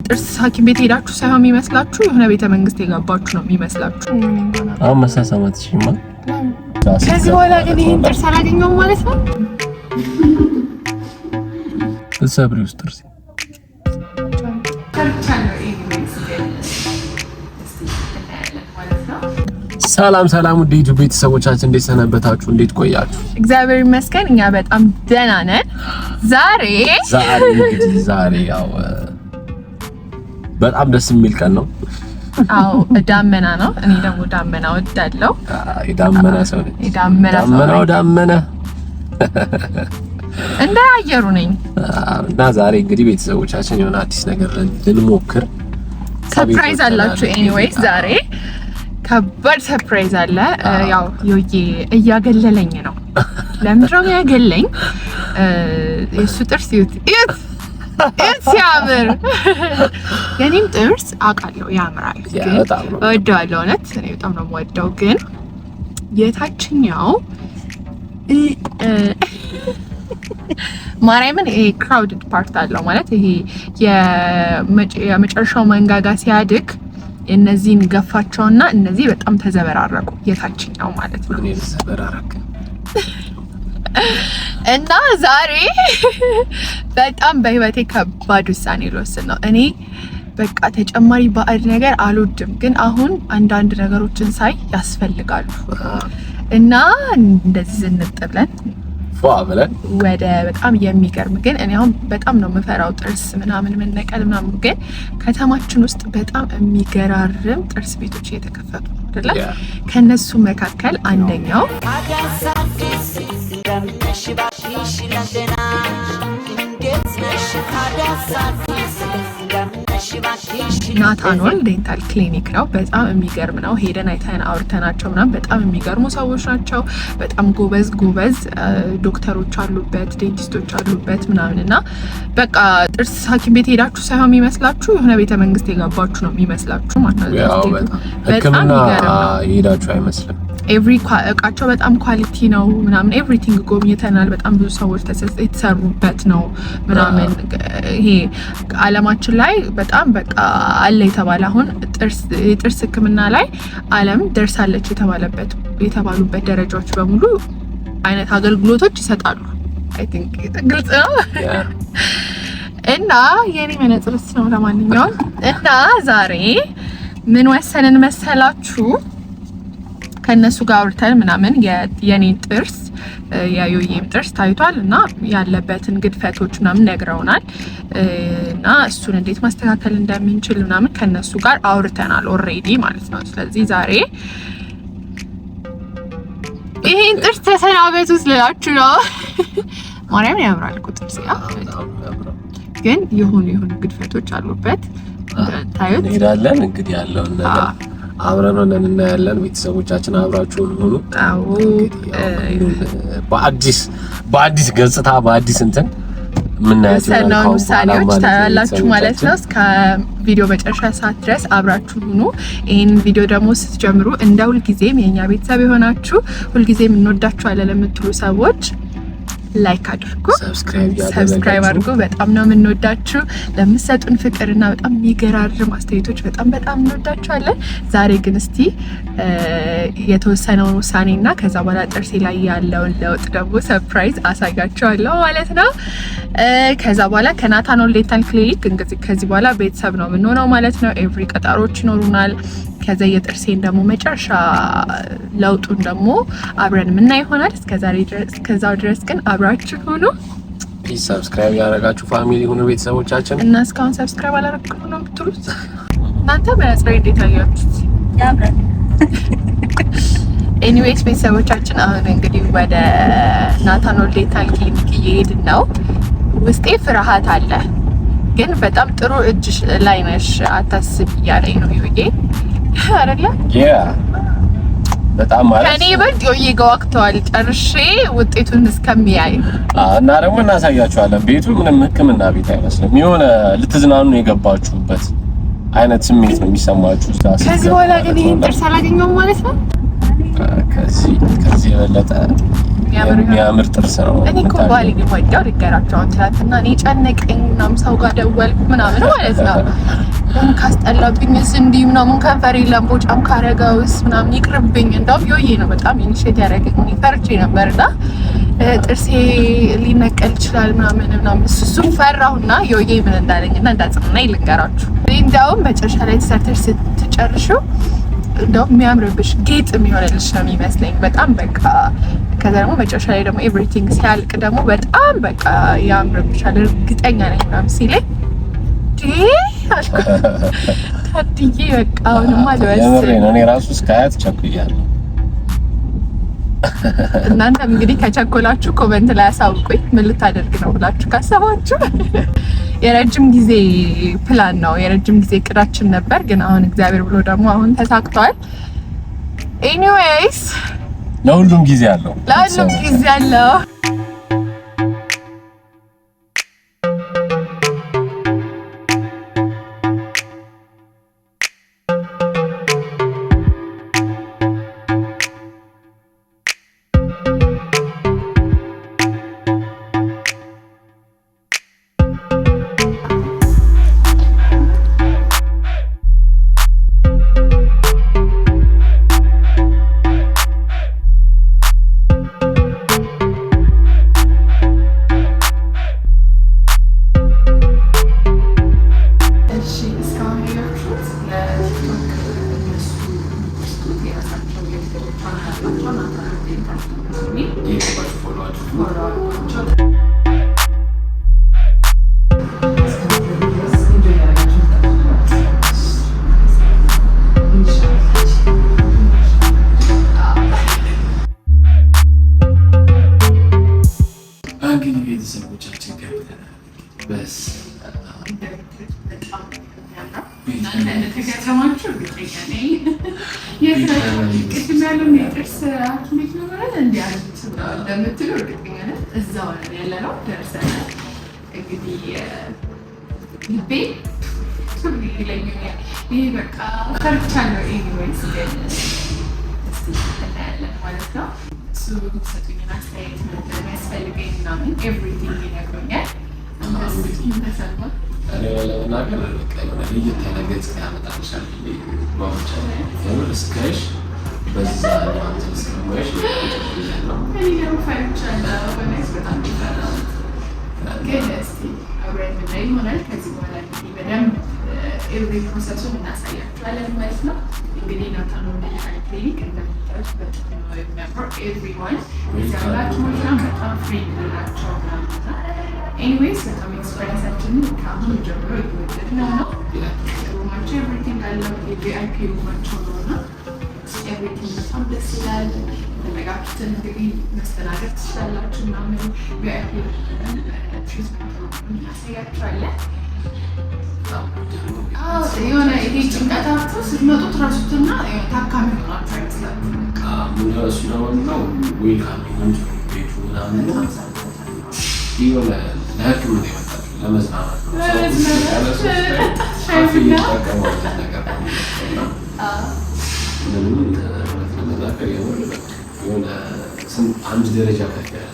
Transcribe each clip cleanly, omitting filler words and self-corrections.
ጥርስ ሐኪም ቤት ሄዳችሁ ሳይሆን የሚመስላችሁ የሆነ ቤተ መንግስት የገባችሁ ነው የሚመስላችሁ። አሁን መሳሳማት ይሽማ። ከዚህ በኋላ ግን ይሄን ጥርስ አላገኘውም ማለት ነው። ሰብሪ ውስጥ ጥርስ ሰላም ሰላም፣ ውድ ዩቲዩብ ቤተሰቦቻችን እንዴት ሰነበታችሁ? እንዴት ቆያችሁ? እግዚአብሔር ይመስገን እኛ በጣም ደህና ነን። ዛሬ ዛሬ እንግዲህ ዛሬ ያው በጣም ደስ የሚል ቀን ነው። አዎ ዳመና ነው። እኔ ደግሞ ዳመና እወዳለሁ። የዳመና ሰው ነኝ። የዳመና ሰው ዳመናው ዳመና እንደ አየሩ ነኝ። እና ዛሬ እንግዲህ ቤተሰቦቻችን የሆነ አዲስ ነገር ልንሞክር surprise አላችሁ። Anyways ዛሬ ከባድ surprise አለ። ያው ዮዬ እያገለለኝ ነው። ለምንድን ነው ያገለኝ? የእሱ ጥርስ እዩት እዩት እዩት ሲያምር! የኔም ጥርስ አውቃለሁ ያምራል፣ ግን እወደዋለሁ። እውነት እኔ በጣም ነው የምወደው። ግን የታችኛው ማርያምን ይሄ crowded part አለው ማለት ይሄ የመጨረሻው መንጋጋ ሲያድግ እነዚህን ገፋቸውና እነዚህ በጣም ተዘበራረቁ፣ የታችኛው ማለት ነው። እና ዛሬ በጣም በህይወቴ ከባድ ውሳኔ ልወስን ነው። እኔ በቃ ተጨማሪ ባዕድ ነገር አልወድም፣ ግን አሁን አንዳንድ ነገሮችን ሳይ ያስፈልጋሉ እና እንደዚህ ዝንጥ ብለን ፏ ብለን ወደ በጣም የሚገርም ግን እኔ አሁን በጣም ነው የምፈራው ጥርስ ምናምን መነቀል ምናምን፣ ግን ከተማችን ውስጥ በጣም የሚገራርም ጥርስ ቤቶች እየተከፈቱ ነው አይደለ? ከነሱ መካከል አንደኛው ናታኖል Dental Clinic ነው። በጣም የሚገርም ነው። ሄደን አይተን አውርተናቸው ምናምን በጣም የሚገርሙ ሰዎች ናቸው። በጣም ጎበዝ ጎበዝ ዶክተሮች አሉበት፣ dentist ኦች አሉበት ምናምን እና በቃ ጥርስ ሐኪም ቤት ሄዳችሁ ሳይሆን የሚመስላችሁ የሆነ ቤተ መንግስት የገባችሁ ነው የሚመስላችሁ ማለት ነው። ሕክምና የሄዳችሁ አይመስልም። Every እቃቸው በጣም quality ነው ምናምን everything ጎብኝተናል። በጣም ብዙ ሰዎች የተሰሩበት ነው ምናምን። ይሄ ዓለማችን ላይ በጣም በቃ አለ የተባለ አሁን የጥርስ ሕክምና ላይ ዓለም ደርሳለች የተባለበት የተባሉበት ደረጃዎች በሙሉ አይነት አገልግሎቶች ይሰጣሉ። I think ግልጽ ነው። እና የኔ መነጽርስ ነው ለማንኛውም። እና ዛሬ ምን ወሰንን መሰላችሁ? ከነሱ ጋር አውርተን ምናምን የኔ ጥርስ የዮዬም ጥርስ ታይቷል እና ያለበትን ግድፈቶች ምናምን ነግረውናል እና እሱን እንዴት ማስተካከል እንደምንችል ምናምን ከነሱ ጋር አውርተናል already ማለት ነው። ስለዚህ ዛሬ ይሄን ጥርስ ተሰናበቱት ልላችሁ ነው። ማርያም ያምራል እኮ ጥርስ ግን የሆኑ የሆኑ ግድፈቶች አሉበት። ታዩት እንሄዳለን እንግዲህ ያለውን ነገር አብረን ሆነን እናያለን። ቤተሰቦቻችን አብራችሁን ሁኑ። በአዲስ በአዲስ ገጽታ በአዲስ እንትን የምናያቸው ውሳኔዎች ታያላችሁ ማለት ነው። እስከ ቪዲዮ መጨረሻ ሰዓት ድረስ አብራችሁ ሁኑ። ይህን ቪዲዮ ደግሞ ስትጀምሩ እንደ ሁልጊዜም የእኛ ቤተሰብ የሆናችሁ ሁልጊዜም እንወዳችኋለን ለምትሉ ሰዎች like አድርጉ፣ subscribe አድርጉ። በጣም ነው የምንወዳችሁ። ለምትሰጡን ፍቅርና በጣም የሚገራርም አስተያየቶች በጣም በጣም እንወዳችኋለን። ዛሬ ግን እስቲ የተወሰነውን ውሳኔና ከዛ በኋላ ጥርሴ ላይ ያለውን ለውጥ ደግሞ surprise አሳያችኋለሁ ማለት ነው። ከዛ በኋላ ከናታኖል Dental Clinic እንግዲህ ከዚህ በኋላ ቤተሰብ ነው የምንሆነው ማለት ነው። Every ቀጠሮች ይኖሩናል። ከዛ የጥርሴን ደግሞ መጨረሻ ለውጡን ደግሞ አብረን የምናይ ይሆናል። እስከዛው ድረስ ግን አብራችሁ ሁኑ። Please subscribe ያደረጋችሁ family ሁኑ ቤተሰቦቻችን። እና እስካሁን subscribe አላደረግኩም ነው የምትሉት እናንተ? መነጽሬ እንዴት አያችሁት? ያምራል። Anyways ቤተሰቦቻችን አሁን እንግዲህ ወደ ናታኖል Dental Clinic እየሄድን ነው። ውስጤ ፍርሃት አለ፣ ግን በጣም ጥሩ እጅ ላይ ነሽ አታስቢ እያለኝ ነው ዮዬ አይደለ? በጣም ማለት ከኔ ይበልጥ ዮዬ ገዋግተዋል ጨርሼ ውጤቱን እስከሚያይ እና ደግሞ እናሳያችኋለን። ቤቱ ምንም ሕክምና ቤት አይመስልም። የሆነ ልትዝናኑ የገባችሁበት አይነት ስሜት ነው የሚሰማችሁ። እዛ ከዚህ በኋላ ግን ይሄን ጥርስ አላገኘውም ማለት ነው። ከዚህ የበለጠ የሚያምር ጥርስ ነው። እኔ እኮ ባሌን የማይዳው ልንገራቸው። አሁን ትናንትና እኔ ጨነቀኝ ምናምን ሰው ጋር ደወልኩ ምናምን ማለት ነው። ካስጠላብኝስ እንዲህ ምናምን ከንፈሬ ለምቦጫም ካረገውስ ምናምን ይቅርብኝ። እንደውም ዮዬ ነው በጣም initiate ያደረገኝ። ፈርቼ ነበርና ጥርሴ ሊነቀል ይችላል ምናምን ምናምን እሱም ፈራሁና ዮዬ ምን እንዳለኝና እንዳጽናናኝ ልንገራችሁ። እንደውም መጨረሻ ላይ ተሰርተሽ ስትጨርሺው እንደውም የሚያምርብሽ ጌጥ የሚሆንልሽ ነው የሚመስለኝ። በጣም በቃ ከዛ ደግሞ መጨረሻ ላይ ደግሞ everything ሲያልቅ ደግሞ በጣም በቃ ያምርብሻል እርግጠኛ ነኝ ምናምን ሲለኝ ታድዬ በቃ አሁንማ ልወስን። እኔ ራሱ እስከ አያት ቸኩያለሁ። እናንተም እንግዲህ ከቸኮላችሁ comment ላይ አሳውቁኝ፣ ምን ልታደርግ ነው ብላችሁ ካሰባችሁ። የረጅም ጊዜ ፕላን ነው፣ የረጅም ጊዜ እቅዳችን ነበር፣ ግን አሁን እግዚአብሔር ብሎ ደግሞ አሁን ተሳክቷል። Anyways ለሁሉም ጊዜ አለው፣ ለሁሉም ጊዜ አለው። እንግዲህ ቤተሰቦቻችን ገብተናል። በስ እንደተገረማችሁ እርግጠኛ ነኝ። ቅድም ያለውን የጥርስ ሐኪም ቤት ነው ማለት እንዲህ አሉት እንደምትሉ እርግጠኛ ነኝ። እዛው ነን ያለነው፣ ደርሰናል። እንግዲህ ልቤ ይለኛል። ይህ በቃ ፈርቻለሁ። Anyways ግን እስኪ እናያለን ማለት ነው። እሱ ሰጡኝን አስተያየት እንደሚያስፈልገኝ ምናምን everything ይነግሮኛል። ተሰማ እኔ ለመናገር በቃ የሆነ ለየት ያለ ገጽታ ያመጣልሻል። የምር እስካይሽ በዛ እንትን እስከማይሽ ነው። እኔ ደግሞ ፈርቻለሁ። በእውነት በጣም የፈራሁት ግን እስኪ አብረን የምናይ ይሆናል። ከዚህ በኋላ እንግዲህ በደንብ every process ኡን እናሳያችኋለን ማለት ነው። እንግዲህ ናታን ሜዲካል ክሊኒክ እንደምታዩት በጣም ነው የሚያምረው። Everyone ያላችሁ በጣም friendly ናቸው ምናምን። Anyways በጣም experience ኣችንን ከአሁን ጀምሮ እየወደድነው ነው። Room ኣቸው everything አለው። የ VIP room ኣቸው ነው እና everything በጣም ደስ ይላል። የፈለጋችሁትን እንግዲህ መስተናገድ ትችላላችሁ ምናምን። VIP treatment እናሳያችኋለን። የሆነ ይሄ ጭንቀታችሁ ስትመጡ ትረሱትና ታካሚ ሆናችሁ አይመስላችሁም። እሱ ደግሞ ምንድነው welcome ቤቱ ምናምን የሆነ ለሕክምና የመጣችሁ ለመዝናናት ነው። ካፌ እየተጠቀመው ነገር ነው። ምንም እውነት ለመናገር የምር የሆነ አንድ ደረጃ ከፍ ያለ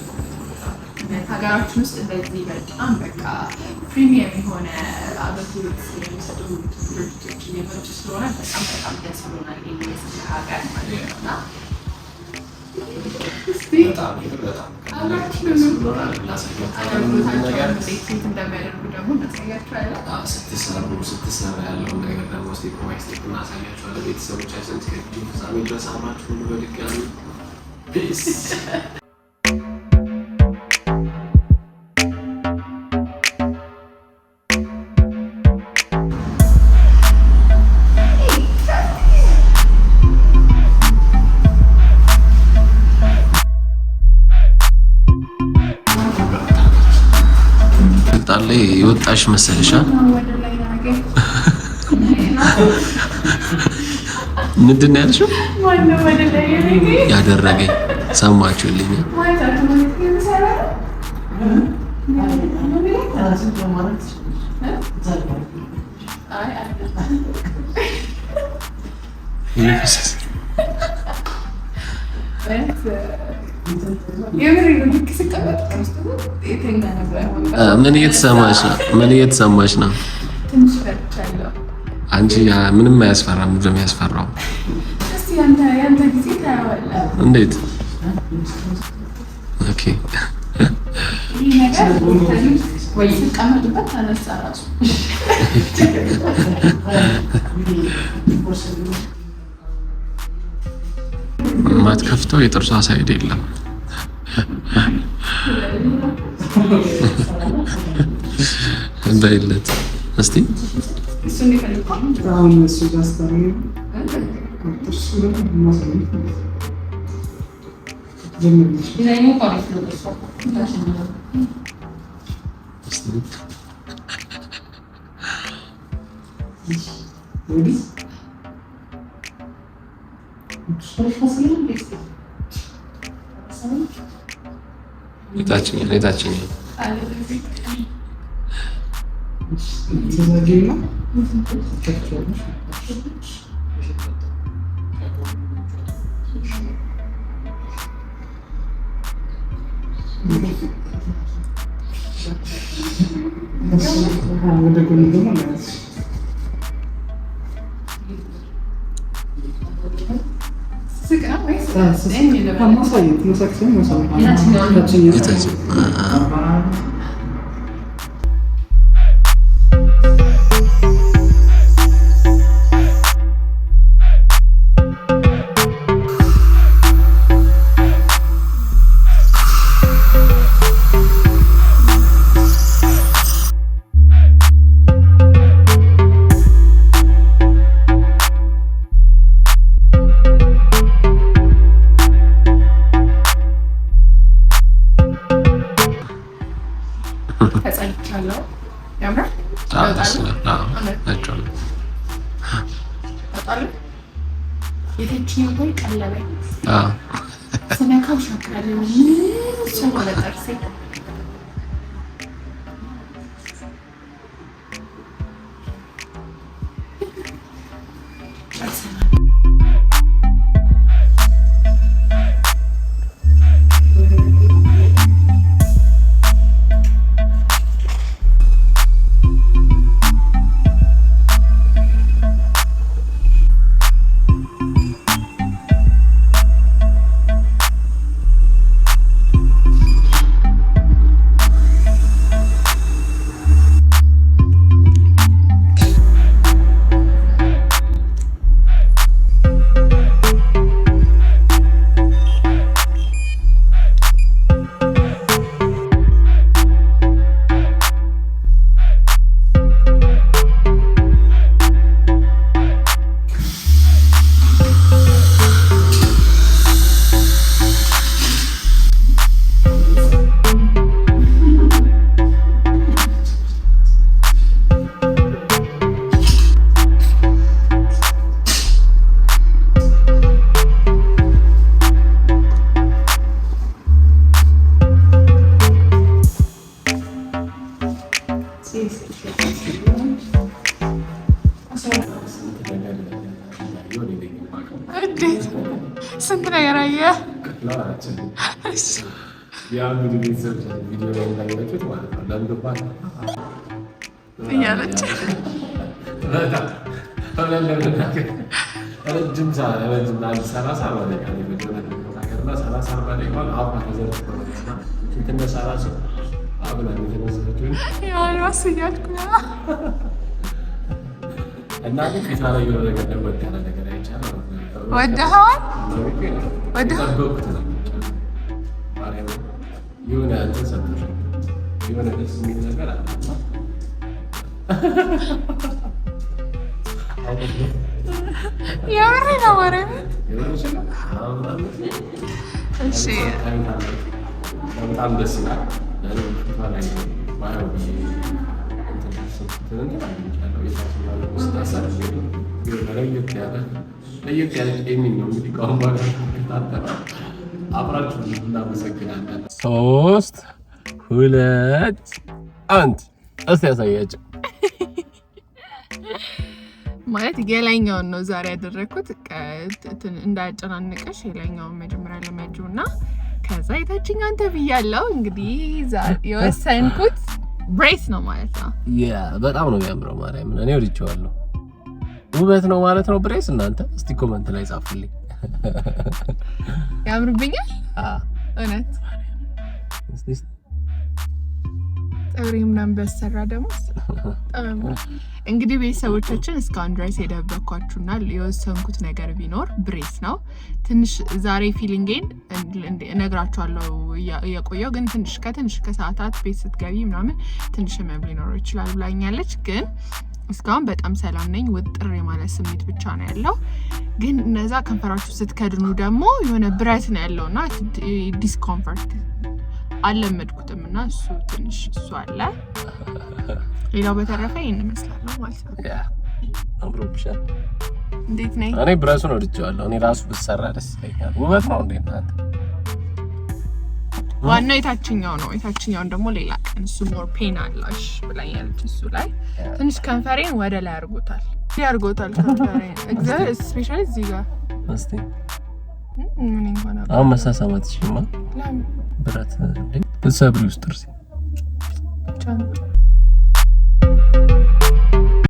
ሀገራችን ውስጥ እንደዚህ በጣም በቃ premium የሆነ አገልግሎት የሚሰጡ ድርጅቶች እየመጡ ስለሆነ በጣም በጣም ደስ ብሎናል። Anyways እንደ ሀገር ማለት ነው እና አገልግሎታቸውን እንዴት እንደሚያደርጉ ደግሞ እናሳያቸዋለን። ስትሰሩ ስትሰራ ያለውን ነገር ደግሞ step by step እናሳያቸዋለን። ቤተሰቦቻችን እስከ ቪዲዮ ፍጻሜ ድረስ አብራችሁ ሁሉ በድጋሚ peace። ስልጣን ላይ የወጣሽ መሰለሻ? ምንድን ነው ያልሽው? ያደረገኝ ሰማችሁልኝ። ምን እየተሰማሽ ነው? ምን እየተሰማሽ ነው? ትንሽ ፈርቻለሁ። አንቺ ምንም አያስፈራም። ምንድን ነው የሚያስፈራው? እስቲ ያንተ ጊዜ ታየዋለህ። እንዴት? Okay ይህ ነገር ወይ ስቀመጥበት ተነሳ ራሱ። ማትከፍተው የጥርሷ side የለም። በይለት እስቲ የታችኛው የታችኛው እንዴት ስንት ነገር አየህ? እያለች ረጅም ሰላሳ እያልኩ እና ግን ፊቷ ላይ የሆነ ነገር ለወጥ ያለ ነገር አይቻልም። ወደኸዋል? የሆነ እንትን ሰጠሽ፣ የሆነ ደስ የሚል ነገር አለ። የምሬ ነው ማርያምን። እሺ በጣም ደስ ይላል። ፊቷ ላይ ባየው ብዬ ለየት ያለ የሚል ነው እንግዲህ ከአሁን በኋላ አብራችሁ እናመሰግናለን። 3 2 1 እስቲ ያሳያቸው። ማለት የላይኛውን ነው ዛሬ ያደረግኩት እንዳያጨናንቅሽ፣ የላይኛውን መጀመሪያ ለመጂው እና ከዛ የታችኛውን ተብያለሁ። እንግዲህ የወሰንኩት brace ነው ማለት ነው። Yeah፣ በጣም ነው የሚያምረው። ማርያምን እኔ ወድጄዋለሁ። ውበት ነው ማለት ነው brace። እናንተ እስቲ comment ላይ ጻፉልኝ። ያምርብኛል እውነት። ፀጉሬ ምናምን በሰራ ደግሞ እንግዲህ ቤተሰቦቻችን፣ እስካሁን ድረስ የደበኳችሁና የወሰንኩት ነገር ቢኖር brace ነው። ትንሽ ዛሬ feeling ኤን እነግራችኋለሁ እየቆየው፣ ግን ትንሽ ከትንሽ ከሰዓታት ቤት ስትገቢ ምናምን ትንሽ ህመም ሊኖረው ይችላል ብላኛለች። ግን እስካሁን በጣም ሰላም ነኝ። ውጥር የማለት ስሜት ብቻ ነው ያለው። ግን እነዛ ከንፈራችሁ ስትከድኑ ደግሞ የሆነ ብረት ነው ያለው እና discomfort አልለመድኩትም እና እሱ ትንሽ እሱ አለ። ሌላው በተረፈ ይህን እመስላለሁ ማለት ነው። አምሮብሻል። እንዴት ነኝ? እኔ brace ኡን ወድጄዋለሁ። እኔ ራሱ ብሰራ ደስ ይለኛል። ውበት ነው እንዴ እናንተ? ዋናው የታችኛው ነው። የታችኛውን ደግሞ ሌላ ቀን፣ እሱ more pain አላሽ ብላኛለች። እሱ ላይ ትንሽ ከንፈሬን ወደ ላይ አድርጎታል ያርጎታል ከንፈሬን፣ እግዚአብሔር፣ especially እዚህ ጋር። እስቲ ምን እንኳን አሁን መሳሳማት ይችላል። ለምን? ብረት እንዴ ብትሰብሪ ውስጥ ጥርሴ ብቻ ነው።